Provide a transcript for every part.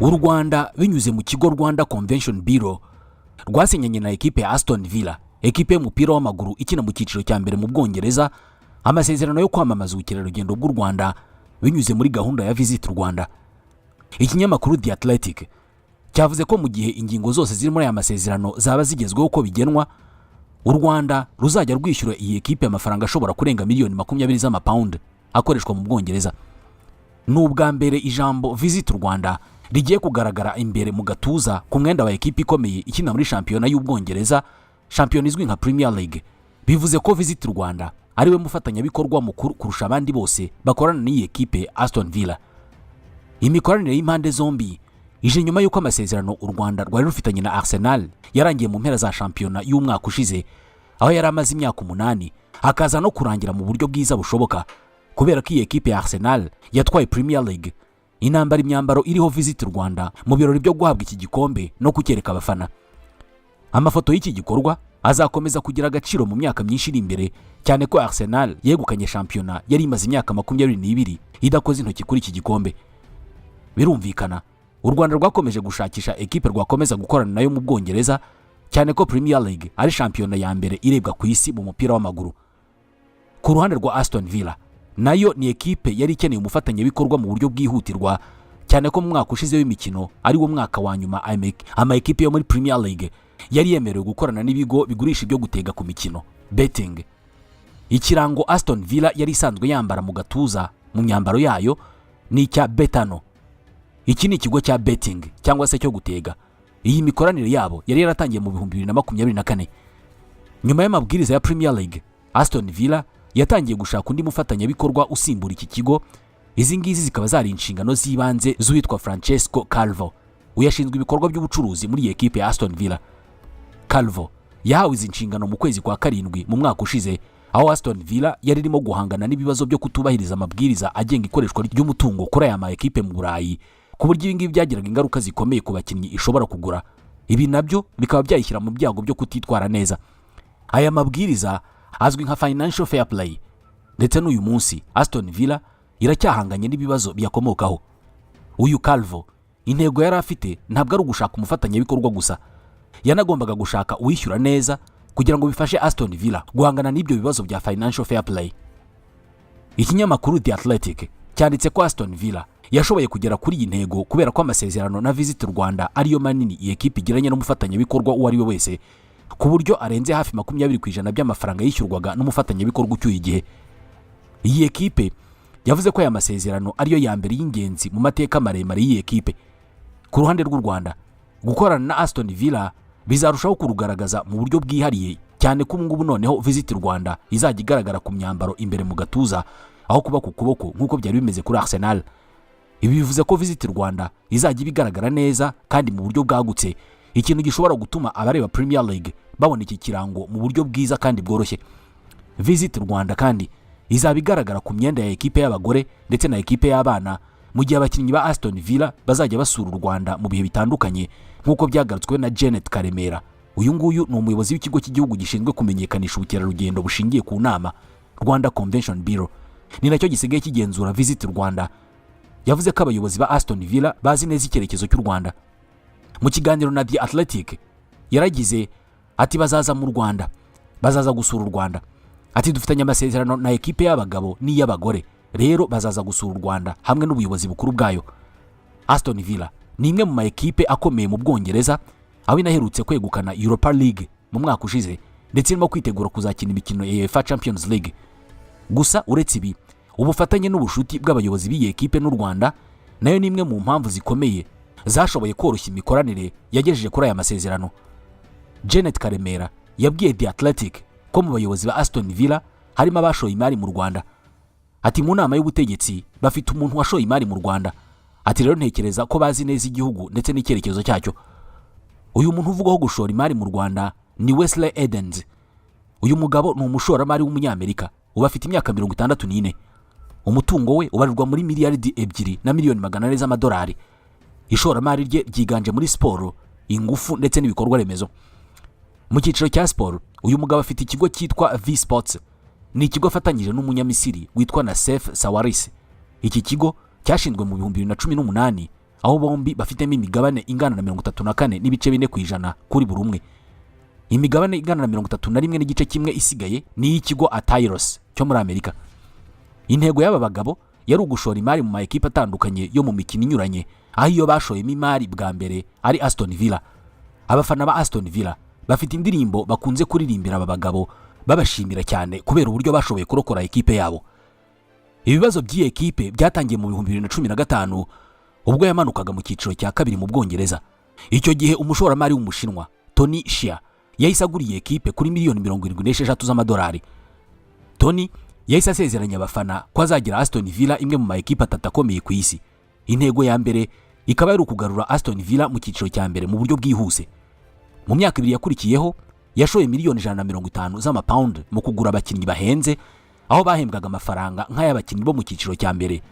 U Rwanda, binyuze mu kigo Rwanda Convention Bureau, rwasinyanye na ekipe ya Aston Villa, ekipe y'umupira w'amaguru ikina mu cyiciro cya mbere mu Bwongereza, amasezerano yo kwamamaza ubukerarugendo bw'u Rwanda binyuze muri gahunda ya Visit Rwanda. Ikinyamakuru The Athletic cyavuze ko mu gihe ingingo zose ziri muri aya masezerano zaba zigezweho uko bigenwa, u Rwanda ruzajya rwishyura iyi ekipe amafaranga ashobora kurenga miliyoni 20 z'amapawundi akoreshwa mu Bwongereza. Ni ubwa mbere ijambo Visit Rwanda rigiye kugaragara imbere mu gatuza ku mwenda wa ekipe ikomeye ikina muri shampiyona y'Ubwongereza, shampiyona izwi nka Premier League. Bivuze ko Visit Rwanda ariwe mufatanyabikorwa mukuru kurusha abandi bose bakorana n'iyi ekipe Aston Villa. Imikoranire y'impande zombi ije nyuma y'uko amasezerano u Rwanda rwari rufitanye na Arsenal yarangiye mu mpera za shampiyona y'umwaka ushize, aho yari amaze imyaka 8, akaza no kurangira mu buryo bwiza bushoboka, kubera ko iyi ekipe ya Arsenal yatwaye Premier League inambara imyambaro iriho Visit Rwanda mu birori byo guhabwa iki gikombe no kucyereka abafana. Amafoto y'iki gikorwa azakomeza kugira agaciro mu myaka myinshi iri imbere, cyane ko Arsenal yegukanye shampiyona yari imaze imyaka 22 idakoze intoki kuri iki gikombe. Birumvikana, u Rwanda rwakomeje gushakisha ekipe rwakomeza gukorana nayo mu Bwongereza, cyane ko Premier League ari shampiyona ya mbere irebwa ku isi mu mupira w'amaguru. Ku ruhande rwa Aston Villa, nayo ni ekipe yari ikeneye umufatanyabikorwa mu buryo bwihutirwa, cyane ko mu mwaka ushize w'imikino ari wo mwaka wa nyuma ama ekipe yo muri Premier League yari yemerewe gukorana n'ibigo bigurisha ibyo gutega ku mikino, betting. Ikirango Aston Villa yari isanzwe yambara mu gatuza mu myambaro yayo ni icya Betano. Iki ni ikigo cya betting cyangwa se cyo gutega. Iyi mikoranire yabo yari yaratangiye mu 2024. Nyuma y'amabwiriza ya Premier League, Aston Villa yatangiye gushaka undi mufatanyabikorwa usimbura iki kigo. Izi ngizi zikaba zari inshingano z'ibanze z'uwitwa Francesco Calvo, uyashinzwe ibikorwa by'ubucuruzi muri iyi ekipe ya Aston Villa. Calvo yahawe izi nshingano mu kwezi kwa karindwi mu mwaka ushize, aho Aston Villa yari irimo guhangana n'ibibazo byo kutubahiriza amabwiriza agenga ikoreshwa ry'umutungo kuri aya ma ekipe mu Burayi, ku buryo ibi ngibi byagiraga ingaruka zikomeye ku bakinnyi ishobora kugura, ibi nabyo bikaba byayishyira mu byago byo kutitwara neza. Aya mabwiriza azwi nka Financial Fair Play, ndetse n'uyu munsi Aston Villa iracyahanganye n'ibibazo biyakomokaho. Uyu Calvo, intego yari afite ntabwo ari ugushaka umufatanyabikorwa gusa, yanagombaga gushaka uwishyura neza kugira ngo bifashe Aston Villa guhangana n'ibyo bibazo bya Financial Fair Play. Ikinyamakuru The Athletic cyanditse ko Aston Villa yashoboye kugera kuri iyi ntego kubera ko amasezerano na Visit Rwanda ariyo manini iyi ekipe igiranye n'umufatanyabikorwa uwo ari we wese, ku buryo arenze hafi 20% by'amafaranga yishyurwaga n'umufatanyabikorwa ucyuye igihe. Iyi ekipe yavuze ko aya masezerano ariyo ya mbere y'ingenzi mu mateka maremare y'iyi ekipe. Ku ruhande rw'u Rwanda, gukorana na Aston Villa bizarushaho kurugaragaza mu buryo bwihariye, cyane ko ubu ngubu noneho Visit Rwanda izajya igaragara ku myambaro imbere mu gatuza aho kuba ku kuboko nk'uko byari bimeze kuri Arsenal. Ibi bivuze ko Visit Rwanda izajya iba igaragara neza kandi mu buryo bwagutse, ikintu gishobora gutuma abareba Premier League babona iki kirango mu buryo bwiza kandi bworoshye. Visit Rwanda kandi izaba igaragara ku myenda ya ekipe y'abagore ndetse na ekipe y'abana, mu gihe abakinnyi ba Aston Villa bazajya basura u Rwanda mu bihe bitandukanye, nk'uko byagarutswe na Janet Karemera. Uyu nguyu ni umuyobozi w'ikigo cy'igihugu gishinzwe kumenyekanisha ubukerarugendo bushingiye ku nama, Rwanda Convention Bureau, ni nacyo gisigaye kigenzura Visit Rwanda. Yavuze ko abayobozi ba Aston Villa bazi neza icyerekezo cy'u Rwanda. Mu kiganiro na The Athletic yaragize ati: "Bazaza mu Rwanda, bazaza gusura u Rwanda." Ati: "Dufitanye amasezerano na ekipe y'abagabo n'iy'abagore, rero bazaza gusura u Rwanda hamwe n'ubuyobozi bukuru bwayo." Aston Villa ni imwe mu ma ekipe akomeye mu Bwongereza, aho inaherutse kwegukana Europa League mu mwaka ushize, ndetse irimo kwitegura kuzakina imikino ya UEFA Champions League. Gusa uretse ibi, ubufatanye n'ubushuti bw'abayobozi b'iyi ekipe n'u Rwanda nayo ni imwe mu mpamvu zikomeye zashoboye koroshya imikoranire yagejeje kuri aya masezerano. Janet Karemera yabwiye The Athletic ko mu bayobozi ba Aston Villa harimo abashoye imari mu Rwanda. Ati: "Mu nama y'ubutegetsi bafite umuntu washoye imari mu Rwanda." Ati: "Rero ntekereza ko bazi neza igihugu ndetse n'icyerekezo cyacyo." Uyu muntu uvugwaho gushora imari mu Rwanda ni Wesley Edens. Uyu mugabo ni umushoramari w'Umunyamerika, ubu afite imyaka 64. Umutungo we ubarirwa muri miliyaridi 2 na miliyoni 400 z'amadolari. Ishoramari rye ryiganje muri siporo, ingufu ndetse n'ibikorwa remezo. Mu cyiciro cya siporo, uyu mugabo afite ikigo cyitwa V Sports. Ni ikigo afatanyije n'Umunyamisiri witwa Nassef Sawiris. Iki kigo cyashinzwe mu 2018. Aho bombi bafitemo imigabane ingana na 34.4% kuri buri umwe. Imigabane ingana na 31.1 isigaye ni iy'ikigo Atairos cyo muri Amerika. Intego y'aba bagabo yari ugushora imari mu ma ekipe atandukanye yo mu mikino inyuranye, aho iyo bashoyemo imari bwa mbere ari Aston Villa. Abafana ba Aston Villa bafite indirimbo bakunze kuririmbira aba bagabo, babashimira cyane kubera uburyo bashoboye kurokora ekipe yabo. Ibibazo by'iyi ekipe byatangiye mu 2015, ubwo yamanukaga mu cyiciro cya kabiri mu Bwongereza. Icyo gihe umushoramari w'Umushinwa Tony Xia yahise agura iyi ekipe kuri miliyoni 76 z'amadolari. Tony yahise asezeranya abafana ko azagira Aston Villa imwe mu ma ekipe atatu akomeye ku isi. Intego ya mbere ikaba yari ukugarura Aston Villa mu cyiciro cya mbere mu buryo bwihuse. Mu myaka 2 yakurikiyeho yashoye miliyoni 150 z'amapawundi mu kugura abakinnyi bahenze, aho bahembwaga amafaranga nk'ay'abakinnyi bo mu cyiciro cya mbere.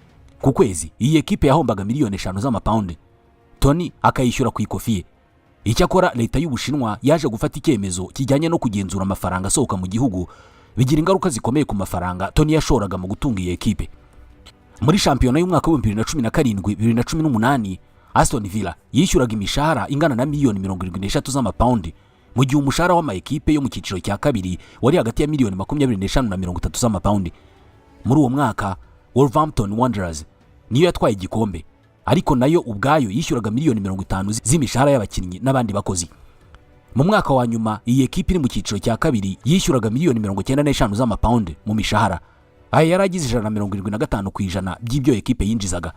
Ku kwezi iyi ekipe yahombaga miliyoni 5 z'amapawundi, Tony akayishyura ku ikofi ye. Icyakora leta y'Ubushinwa yaje gufata icyemezo kijyanye no kugenzura amafaranga asohoka mu gihugu, bigira ingaruka zikomeye ku mafaranga Tony yashoraga mu gutunga iyi ekipe. Muri shampiyona y'umwaka wa 2017 2018, Aston Villa yishyuraga imishahara ingana na miliyoni 73 z'amapawundi, mu gihe umushahara w'ama ekipe yo mu cyiciro cya kabiri wari hagati ya miliyoni 25 na 30 z'amapawundi. Muri uwo mwaka Wolverhampton Wanderers niyo yatwaye igikombe, ariko nayo ubwayo yishyuraga miliyoni 50 z'imishahara y'abakinnyi n'abandi bakozi. Mu mwaka wa nyuma iyi ekipe iri mu cyiciro cya kabiri yishyuraga miliyoni 95 z'amapawundi mu mishahara. Aya yari agize 175% by'ibyo ekipe yinjizaga.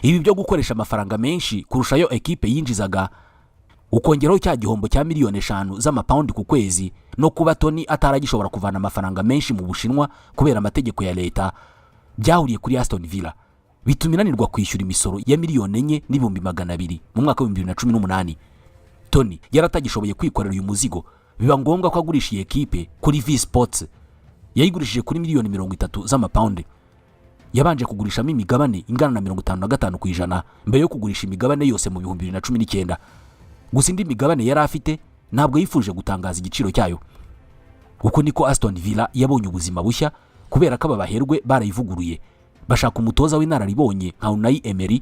Ibi byo gukoresha amafaranga menshi kurusha ayo ekipe yinjizaga, ukongeraho cya gihombo cya miliyoni 5 z'amapawundi ku kwezi, no kuba Tony ataragishobora kuvana amafaranga menshi mu Bushinwa kubera amategeko ya leta, byahuriye kuri Aston Villa bituma inanirwa kwishyura imisoro ya 4,200,000 mu mwaka wa 2018. Tony yari atagishoboye kwikorera uyu muzigo, biba ngombwa ko agurisha iyi ekipe kuri V Sports. Yayigurishije kuri miliyoni 30 z'amapawundi. Yabanje kugurishamo imigabane ingana na 55% mbere yo kugurisha imigabane yose mu 2019. Gusa indi migabane yari afite ntabwo yifuje gutangaza igiciro cyayo. Uko niko Aston Villa yabonye ubuzima bushya, kubera ko aba baherwe barayivuguruye, bashaka umutoza w'inararibonye nka Unai Emery,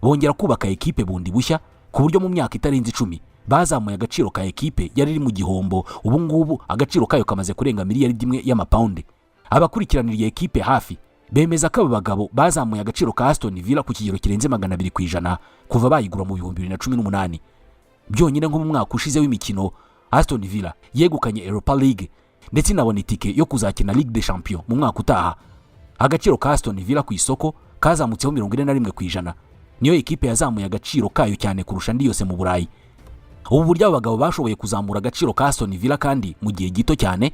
bongera kubaka ekipe bundi bushya, ku buryo mu myaka itarenze 10 bazamuye agaciro ka ekipe yari iri mu gihombo. Ubu ngubu agaciro kayo kamaze kurenga miliyari 1 y'amapawundi. Abakurikiranira iyi ekipe hafi bemeza ko aba bagabo bazamuye agaciro ka Aston Villa ku kigero kirenze 200% kuva bayigura mu 2018. Byonyine nko mu mwaka ushize w'imikino, Aston Villa yegukanye Europa League, ndetse inabona itike yo kuzakina Ligue des Champions mu mwaka utaha. Agaciro ka Aston Villa ku isoko kazamutseho 41%. Niyo ekipe yazamuye agaciro kayo cyane kurusha andi yose mu Burayi. Ubu buryo abo bagabo bashoboye kuzamura agaciro ka Aston Villa kandi mu gihe gito cyane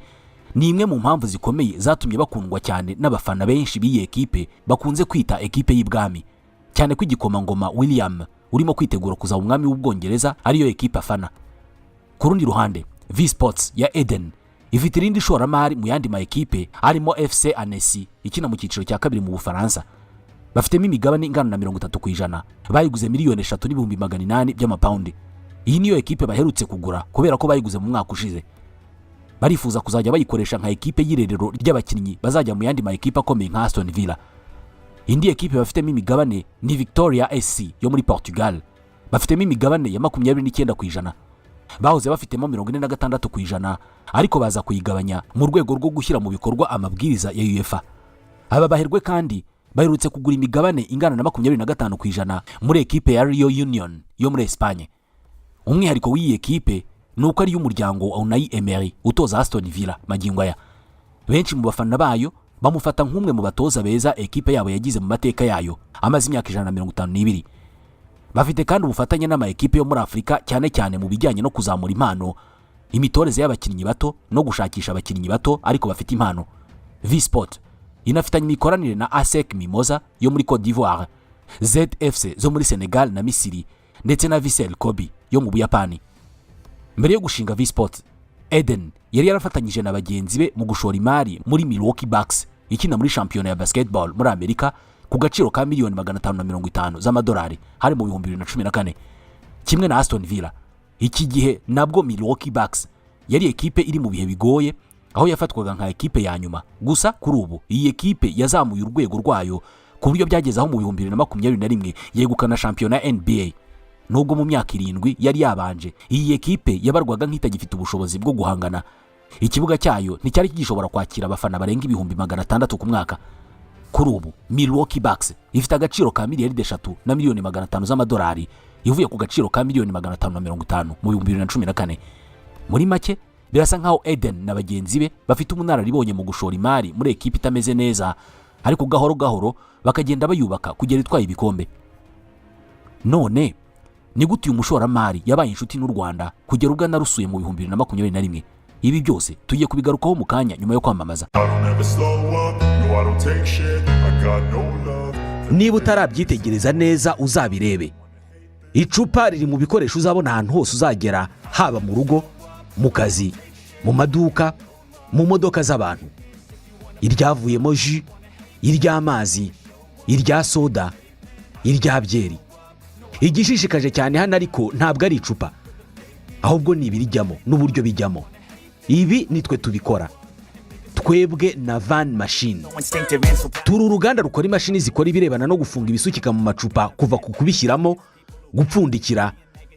ni imwe mu mpamvu zikomeye zatumye bakundwa cyane n'abafana benshi b'iyi ekipe bakunze kwita ekipe y'ibwami, cyane ko igikomangoma William urimo kwitegura kuzaba umwami w'Ubwongereza ariyo ekipe afana. Ku rundi ruhande, V Sports ya Eden ifite irindi shoramari mu yandi ma ekipe arimo FC Annecy ikina mu cyiciro cya kabiri mu Bufaransa. Bafitemo imigabane ingana na 30%. Bayiguze miliyoni 3,800,000 by'amapawundi. Iyi niyo ekipe baherutse kugura kubera ko bayiguze mu mwaka ushize. Barifuza kuzajya bayikoresha nka ekipe y'irerero ry'abakinnyi bazajya mu yandi ma ekipe akomeye nka Aston Villa. Indi ekipe bafitemo imigabane ni Victoria SC yo muri Portugal. Bafitemo imigabane ya 29%. Bahoze bafitemo 46%, ariko baza kuyigabanya mu rwego rwo gushyira mu bikorwa amabwiriza ya UEFA. Aba baherwe kandi baherutse kugura imigabane ingana na 25% muri ekipe ya Real Union yo muri Espagne. Umwihariko w'iyi ekipe ni uko ari iy'umuryango wa Unai Emery utoza Aston Villa magingo aya. Benshi mu bafana bayo bamufata nk'umwe mu batoza beza ekipe yabo yagize mu mateka yayo amaze imyaka 152. Bafite kandi ubufatanye n'ama ekipe yo muri Afurika, cyane cyane mu bijyanye no kuzamura impano, imitoreze y'abakinnyi bato no gushakisha abakinnyi bato ariko bafite impano. V Sport inafitanye imikoranire na ASEC Mimosa yo muri Cote d'Ivoire, ZFC zo muri Senegal na Misiri, ndetse na Vissel Kobe yo mu Buyapani. Mbere yo gushinga V Sport, Eden yari yarafatanyije na bagenzi be mu gushora imari muri Milwaukee Bucks ikina muri shampiyona ya basketball muri Amerika ku gaciro ka miliyoni 550 z'amadolari, hari mu 2014. Kimwe na Aston Villa, iki gihe nabwo Milwaukee Bucks yari ekipe iri mu bihe bigoye, aho yafatwaga nka ekipe ya nyuma. Gusa kuri ubu iyi ekipe yazamuye urwego rwayo ku buryo isigaye iri mu ma ekipe atatu akomeye muri NBA. ku buryo byageze aho mu 2021 yegukana shampiyona ya NBA, nubwo mu myaka 7 yari yabanje iyi ekipe yabarwaga nk'itagifite ubushobozi bwo guhangana. Ikibuga cyayo nticyari kigishobora kwakira abafana barenga 600,000 ku mwaka. Kuri ubu Milwaukee Bucks ifite agaciro ka miliyari 3 na miliyoni 500 z'amadolari, ivuye ku gaciro ka miliyoni 550 mu 2014. Muri make, birasa nkaho Eden na bagenzi be bafite ubunararibonye mu gushora imari muri ekipe itameze neza, ariko gahoro gahoro bakagenda bayubaka kugera itwaye ibikombe. None ni gute uyu mushoramari yabaye inshuti n'u Rwanda kugera ubwo anarusuye mu 2021? Ibi byose tugiye kubigarukaho mu kanya nyuma yo kwamamaza. I don't ever slow up, no, I don't take shit. I got no love. Niba utarabyitegereza neza, uzabirebe. Icupa riri mu bikoresho uzabona ahantu hose uzagera, haba mu rugo, mu kazi, mu maduka, mu modoka z'abantu. Iryavuyemo jus, iry'amazi, irya soda, irya byeri. Igishishikaje cyane hano ariko ntabwo ari icupa, ahubwo ni ibirijyamo n'uburyo bijyamo. Ibi nitwe tubikora, twebwe na Van Machine. Turi uruganda rukora imashini zikora ibirebana no gufunga ibisukika mu macupa, kuva ku kubishyiramo, gupfundikira,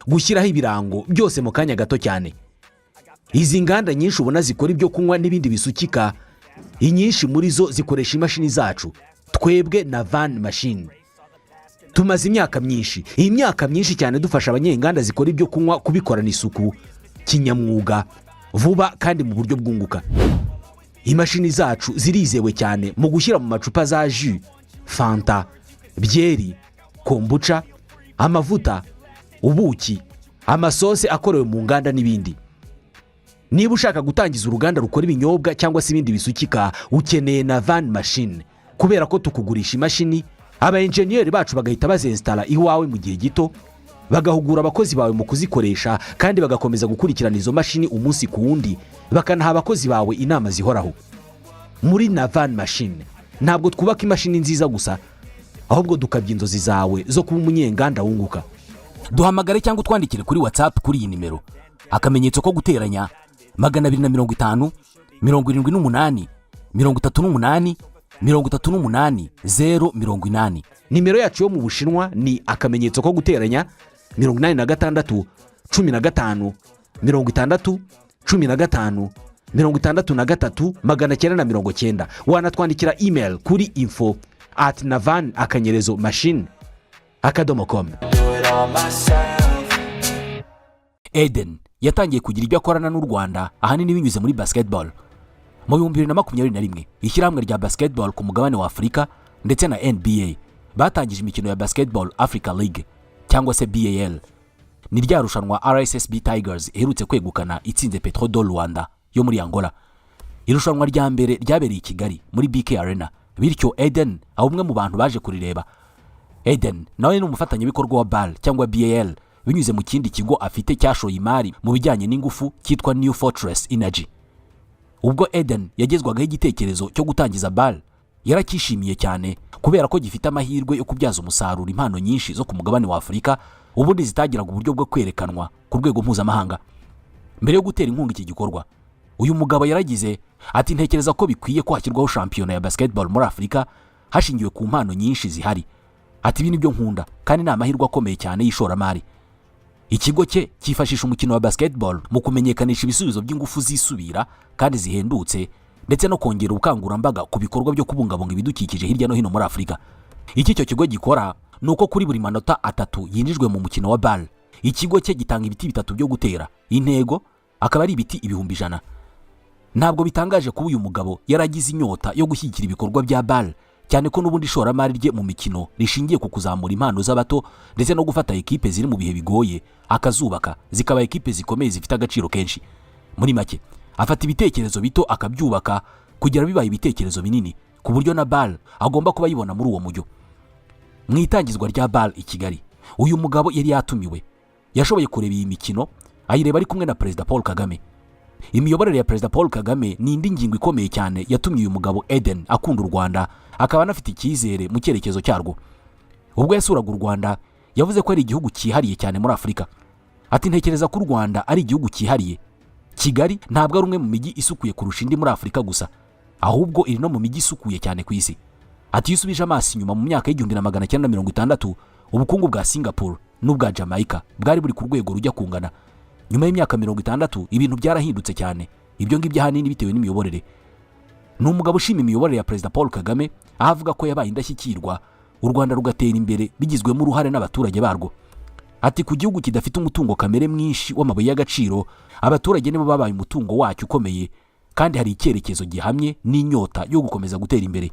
gushyiraho ibirango, byose mu kanya gato cyane. Izi nganda nyinshi ubona zikora ibyo kunywa n'ibindi bisukika, inyinshi muri zo zikoresha imashini zacu, twebwe na Van Machine. Tumaze imyaka myinshi, iyi myaka myinshi cyane, dufasha abanyenganda zikora ibyo kunywa kubikorana isuku, kinyamwuga, vuba kandi mu buryo bwunguka. Imashini zacu zirizewe cyane mu gushyira mu macupa za jus, fanta, byeri, kombucha, amavuta, ubuki, amasose akorewe mu nganda n'ibindi. Niba ushaka gutangiza uruganda rukora ibinyobwa cyangwa se ibindi bisukika, ukeneye na Van Machine, kubera ko tukugurisha imashini, aba enjeniyeri bacu bagahita bazensitara iwawe mu gihe gito, bagahugura abakozi bawe mu kuzikoresha, kandi bagakomeza gukurikirana izo mashini umunsi ku wundi, bakanaha abakozi bawe inama zihoraho. Muri na Van Machine ntabwo twubaka imashini nziza gusa, ahubwo dukabya inzozi zawe zo kuba umunyenganda wunguka. Duhamagare cyangwa utwandikire kuri WhatsApp kuri iyi nimero: akamenyetso ko guteranya, 250 78 38 38 0 80. Nimero yacu yo mu Bushinwa ni akamenyetso ko guteranya, 86 15 60 15 63 990. Wanatwandikira email kuri info@navan_machine.com. Eden yatangiye kugira ibyo akorana n'u Rwanda ahanini binyuze muri basketball. Mu 2021, ishyirahamwe rya basketball ku mugabane wa Afurika ndetse na NBA batangije imikino ya Basketball Africa League cyangwa se BAL. Ni rya rushanwa RSSB Tigers iherutse kwegukana itsinze Petro de Luanda yo muri Angola. Irushanwa rya mbere ryabereye i Kigali muri BK Arena, bityo Eden aba umwe mu bantu baje kurireba. Eden nawe ni umufatanyabikorwa wa BAL cyangwa BAL binyuze mu kindi kigo afite cyashoye imari mu bijyanye n'ingufu cyitwa New Fortress Energy. Ubwo Eden yagezwagaho igitekerezo cyo gutangiza BAL, yaracyishimiye cyane, kubera ko gifite amahirwe yo kubyaza umusaruro impano nyinshi zo ku mugabane wa Afurika ubundi zitagiraga uburyo bwo kwerekanwa ku rwego mpuzamahanga. Mbere yo gutera inkunga iki gikorwa, uyu mugabo yaragize ati: "Ntekereza ko bikwiye ko hashyirwaho shampiyona ya basketball muri Afurika hashingiwe ku mpano nyinshi zihari." Ati: "Ibi ni byo nkunda kandi ni amahirwe akomeye cyane y'ishoramari." Ikigo cye cyifashisha umukino wa basketball mu kumenyekanisha ibisubizo by'ingufu zisubira kandi zihendutse, ndetse no kongera ubukangurambaga ku bikorwa byo kubungabunga ibidukikije hirya no hino muri Afurika. Icyo icyo kigo gikora ni uko kuri buri manota 3 yinjijwe mu mukino wa BAL, ikigo cye gitanga ibiti bitatu byo gutera, intego akaba ari ibiti 100,000. Ntabwo bitangaje kuba uyu mugabo yaragize inyota yo gushyigikira ibikorwa bya BAL, cyane ko n'ubundi ishoramari rye mu mikino rishingiye ku kuzamura impano z'abato ndetse no gufata ekipe ziri mu bihe bigoye akazubaka zikaba ekipe zikomeye zifite agaciro kenshi. Muri make, afata ibitekerezo bito akabyubaka kugera bibaye ibitekerezo binini, ku buryo na BAL agomba kuba ayibona muri uwo mujyo. Mu itangizwa rya BAL i Kigali, uyu mugabo yari yatumiwe. Yashoboye kureba iyi mikino, ayireba ari kumwe na Perezida Paul Kagame. Imiyoborere ya Perezida Paul Kagame ni indi ngingo ikomeye cyane yatumye uyu mugabo Eden akunda u Rwanda, akaba anafite icyizere mu cyerekezo cyarwo. Ubwo yasuraga u Rwanda, yavuze ko ari igihugu cyihariye cyane muri Afurika. Ati: "Ntekereza ko u Rwanda ari igihugu cyihariye. Kigali ntabwo ari umwe mu mijyi isukuye kurusha indi muri Afurika gusa, ahubwo iri no mu mijyi isukuye cyane ku isi." Ati: "Iyo usubije amaso inyuma mu myaka y'1960, ubukungu bwa Singapore n'ubwa Jamaica bwari buri ku rwego rujya kungana. Nyuma y'imyaka 60 ibintu byarahindutse cyane, ibyo ngibyo ahanini bitewe n'imiyoborere." Ni umugabo ushima imiyoborere ya Perezida Paul Kagame, aho avuga ko yabaye indashyikirwa, u Rwanda rugatera imbere bigizwemo uruhare n'abaturage barwo. Ati: "Ku gihugu kidafite umutungo kamere mwinshi w'amabuye y'agaciro, abaturage nibo babaye umutungo wacyo ukomeye, kandi hari icyerekezo gihamye n'inyota yo gukomeza gutera imbere."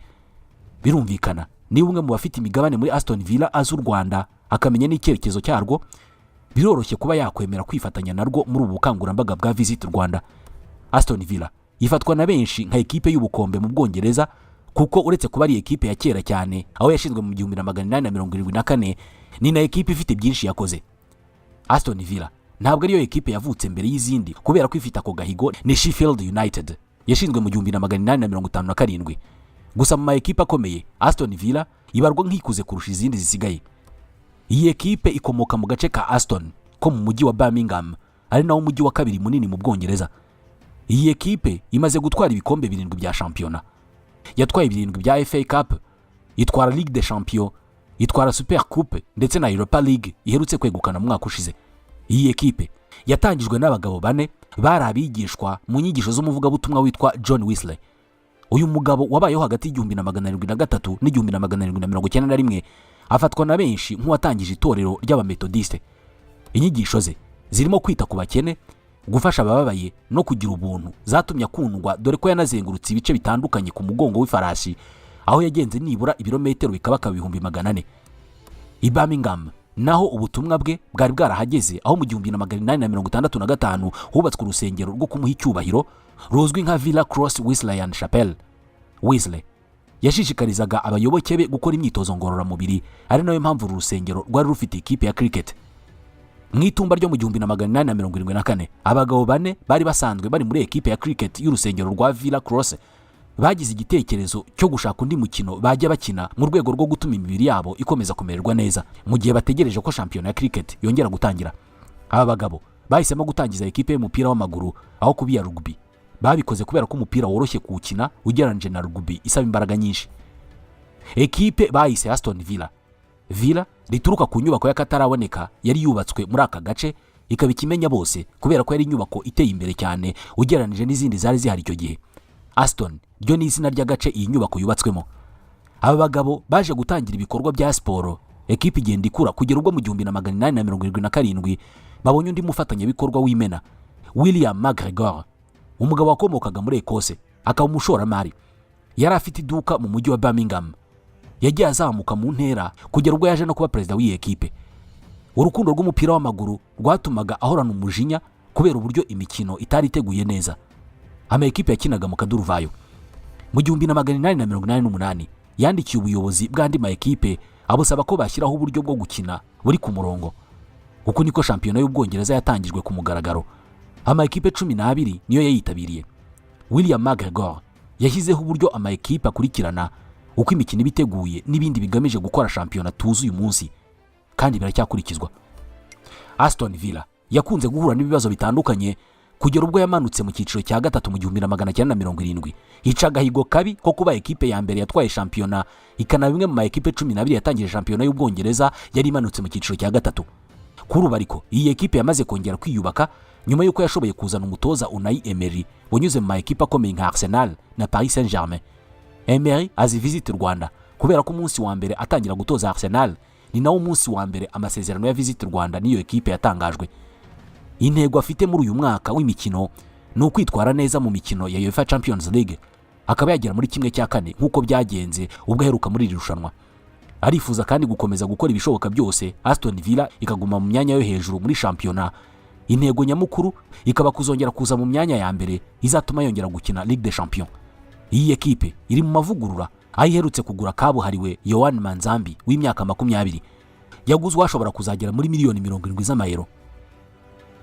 Birumvikana, niba umwe mu bafite imigabane muri Aston Villa azi u Rwanda, akamenya n'icyerekezo cyarwo, biroroshye kuba yakwemera kwifatanya narwo muri ubu bukangurambaga bwa Visit Rwanda. Aston Villa ifatwa na benshi nka ekipe y'ubukombe mu Bwongereza, kuko uretse kuba ari ekipe ya kera cyane, aho yashinzwe mu 1874, ni na ekipe ifite byinshi yakoze. Aston Villa ntabwo ariyo ekipe yavutse mbere y'izindi, kubera ko ifite ako gahigo ni Sheffield United yashinzwe mu 1857. Gusa mu ma ekipe akomeye, Aston Villa ibarwa nk'ikuze kurusha izindi zisigaye. Iyi ekipe ikomoka mu gace ka Aston ko mu mujyi wa Birmingham, ari nawo mujyi wa kabiri munini mu Bwongereza. Iyi ekipe imaze gutwara ibikombe birindwi bya shampiyona. Yatwaye birindwi bya FA Cup, itwara Ligue des Champions, itwara Super Coupe ndetse na Europa League iherutse kwegukana mu mwaka ushize. Iyi ekipe yatangijwe n'abagabo bane bari abigishwa mu nyigisho z'umuvugabutumwa witwa John Wesley. Uyu mugabo wabayeho hagati y'1703 n'1791 afatwa na benshi nk'uwatangije itorero ry'Abametodiste. Inyigisho ze zirimo kwita ku bakene, gufasha abababaye no kugira ubuntu zatumye akundwa, dore ko yanazengurutse ibice bitandukanye ku mugongo w'ifarashi, aho yagenze nibura ibirometero bikabakaba 400,000. I Birmingham naho ubutumwa bwe bwari bwarahageze, aho mu 1865 hubatswe urusengero rwo kumuha icyubahiro ruzwi nka Villa Cross Wesleyan Chapel. Wesley yashishikarizaga abayoboke be gukora imyitozo ngororamubiri, ari nayo mpamvu uru rusengero rwari rufite ikipe ya cricket. Mu itumba ryo mu 1874, abagabo bane bari basanzwe bari muri ekipe ya cricket y'urusengero rwa Villa Cross bagize igitekerezo cyo gushaka undi mukino bajya bakina mu rwego rwo gutuma imibiri yabo ikomeza kumererwa neza mu gihe bategereje ko shampiyona ya cricket yongera gutangira. Aba bagabo bahisemo gutangiza ekipe y'umupira w'amaguru aho kuba iya rugby. Babikoze kubera ko umupira woroshye kuwukina ugereranyije na rugby isaba imbaraga nyinshi. Ekipe bayise Aston Villa, Villa rituruka ku nyubako y'akataraboneka yari yubatswe muri aka gace, ikaba ikimenya bose kubera ko yari inyubako iteye imbere cyane ugereranije n'izindi zari zihari icyo gihe. Aston ryo ni izina ry'agace iyi nyubako yubatswemo. Aba bagabo baje gutangira ibikorwa bya siporo, ekipe igenda ikura kugera ubwo mu 1877 babonye undi mufatanyabikorwa w'imena, William McGregor, umugabo wakomokaga muri Ekose akaba umushoramari. Yari afite iduka mu mujyi wa Birmingham. Yagiye azamuka mu ntera kugera ubwo yaje no kuba perezida w'iyi ekipe. Urukundo rw'umupira w'amaguru rwatumaga ahorana umujinya kubera uburyo imikino itari iteguye neza, ama ekipe yakinaga mu kaduruvayo. Mu 1888 yandikiye ubuyobozi bw'andi ma ekipe abusaba ko bashyiraho uburyo bwo gukina buri ku murongo. Uku niko shampiyona y'Ubwongereza yatangijwe ku mugaragaro. Ama ekipe 12 niyo yayitabiriye. William McGregor yashyizeho uburyo ama ekipe akurikirana, uko imikino iba iteguye n'ibindi bigamije gukora shampiyona tuzi uyu munsi, kandi biracyakurikizwa. Aston Villa yakunze guhura n'ibibazo bitandukanye kugera ubwo yamanutse mu cyiciro cya gatatu mu 1970, ica agahigo kabi ko kuba ekipe ya mbere yatwaye shampiyona, ikanaba imwe mu ma ekipe 12 yatangije shampiyona y'Ubwongereza yari imanutse mu cyiciro cya gatatu. Kuri ubu ariko iyi ekipe yamaze kongera kwiyubaka nyuma y'uko yashoboye kuzana umutoza Unai Emery wanyuze mu ma ekipe akomeye nka Arsenal na Paris Saint Germain. Emery azi Visit Rwanda kubera ko umunsi wa mbere atangira gutoza Arsenal ni nawo munsi wa mbere amasezerano ya Visit Rwanda n'iyo ekipe yatangajwe. Intego afite muri uyu mwaka w'imikino ni ukwitwara neza mu mikino ya UEFA Champions League, akaba yagera muri 1/4 nk'uko byagenze ubwo aheruka muri iri rushanwa. Arifuza kandi gukomeza gukora ibishoboka byose Aston Villa ikaguma mu myanya yo hejuru muri shampiyona, intego nyamukuru ikaba kuzongera kuza mu myanya ya mbere izatuma yongera gukina Ligue des Champions. Iyi ekipe iri mu mavugurura, aho iherutse kugura kabuhariwe Yohan Manzambi w'imyaka 20, yaguzwe ashobora kuzagera muri miliyoni 70 z'amayero.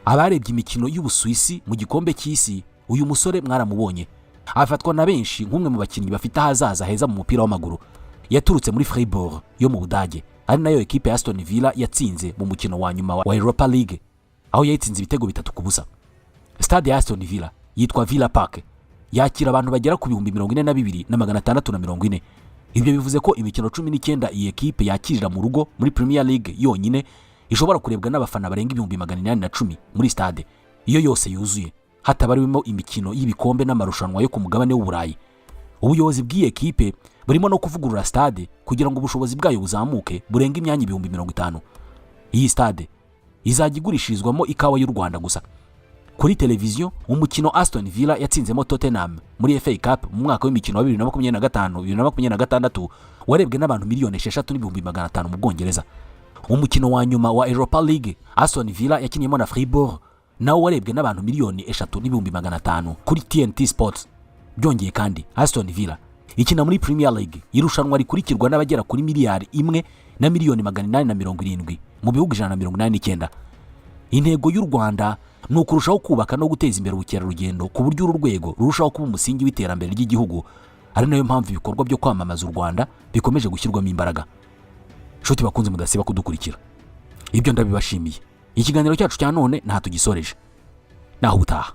Abarebye imikino y'Ubusuwisi mu gikombe cy'isi, uyu musore mwaramubonye. Afatwa na benshi nk'umwe mu bakinnyi bafite ahazaza heza mu mupira w'amaguru. Yaturutse muri Freiburg yo mu Budage, ari nayo ekipe ya Aston Villa yatsinze mu mukino wa nyuma wa Europa League, aho yayitsinze ibitego 3-0. Stade ya Aston Villa yitwa Villa Park, yakira abantu bagera ku 42,640. Ibyo bivuze ko imikino 19 iyi ekipe yakirira mu rugo muri Premier League yonyine ishobora kurebwa n'abafana barenga 810,000 muri stade iyo yose yuzuye, hatabariwemo imikino y'ibikombe n'amarushanwa yo ku mugabane w'Uburayi. Ubuyobozi bw'iyi ekipe burimo no kuvugurura stade kugira ngo ubushobozi bwayo buzamuke burenge imyanya 50,000. Iyi stade izajya igurishirizwamo ikawa y'u Rwanda gusa. Kuri televiziyo, umukino Aston Villa yatsinzemo Tottenham muri FA Cup mu mwaka w'imikino wa 2025 2026 warebwe n'abantu 6,500,000 mu Bwongereza. Umukino wa nyuma wa Europa League Aston Villa yakinnyemo na Fribourg nawo warebwe n'abantu 3,500,000 kuri TNT Sports. Byongeye kandi, Aston Villa ikina muri Premier League, irushanwa rikurikirwa n'abagera kuri 1,870,000,000 mu bihugu 189. Intego y'u Rwanda ni ukurushaho kubaka no guteza imbere ubukerarugendo ku buryo uru rwego rurushaho kuba umusingi w'iterambere ry'igihugu, ari nayo mpamvu ibikorwa byo kwamamaza u Rwanda bikomeje gushyirwamo imbaraga. Nshuti bakunze mudasiba kudukurikira, ibyo ndabibashimiye. Ikiganiro cyacu cya none nta tugisoreje, naho ubutaha.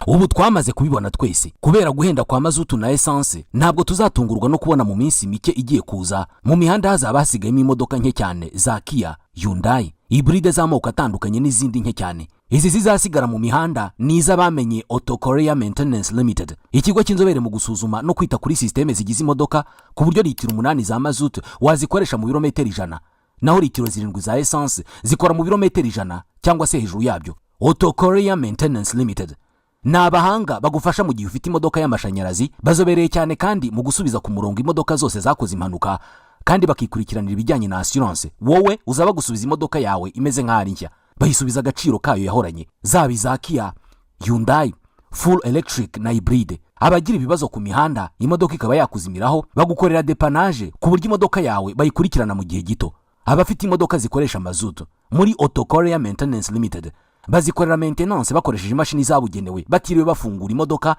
Ubu twamaze kubibona twese, kubera guhenda kwa mazutu na esanse, ntabwo tuzatungurwa no kubona mu minsi mike igiye kuza mu mihanda hazaba hasigayemo imodoka nke cyane za Kia, Hyundai, hybride z'amoko atandukanye n'izindi nke cyane. Izi zizasigara mu mihanda ni iz'abamenye Auto Korea Maintenance Limited, ikigo cy'inzobere mu gusuzuma no kwita kuri sisiteme zigize imodoka, ku buryo litiro 8 za mazutu wazikoresha mu birometero 100, naho litiro 7 za esanse zikora mu birometero 100 cyangwa se hejuru yabyo. Auto Korea Maintenance Limited ni abahanga bagufasha mu gihe ufite imodoka y'amashanyarazi, bazobereye cyane kandi mu gusubiza ku murongo imodoka zose zakoze impanuka, kandi bakikurikiranira ibijyanye na assurance. Wowe uzaba gusubiza imodoka yawe imeze nk'aho ari nshya, bayisubiza agaciro kayo yahoranye, zaba iza Kia, Hyundai, full electric na hybride. Abagira ibibazo ku mihanda imodoka ikaba yakuzimiraho, bagukorera dépannage ku buryo imodoka yawe bayikurikirana mu gihe gito. Abafite imodoka zikoresha mazutu, muri Auto Korea Maintenance Limited bazikorera maintenance bakoresheje imashini zabugenewe batiriwe bafungura imodoka,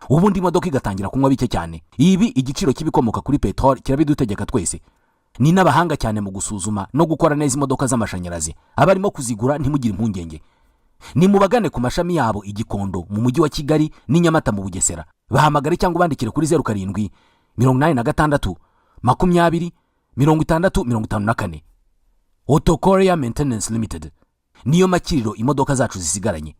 ubundi imodoka igatangira kunywa bike cyane. Ibi igiciro cy'ibikomoka kuri peteroli kirabidutegeka twese. Ni n'abahanga cyane mu gusuzuma no gukora neza imodoka z'amashanyarazi. Abarimo kuzigura ntimugire impungenge, ni mubagane ku mashami yabo i Gikondo mu mujyi wa Kigali n'i Nyamata mu Bugesera. Bahamagare cyangwa ubandikire kuri 0786206054. Auto Korea Maintenance Limited niyo makiriro imodoka zacu zisigaranye.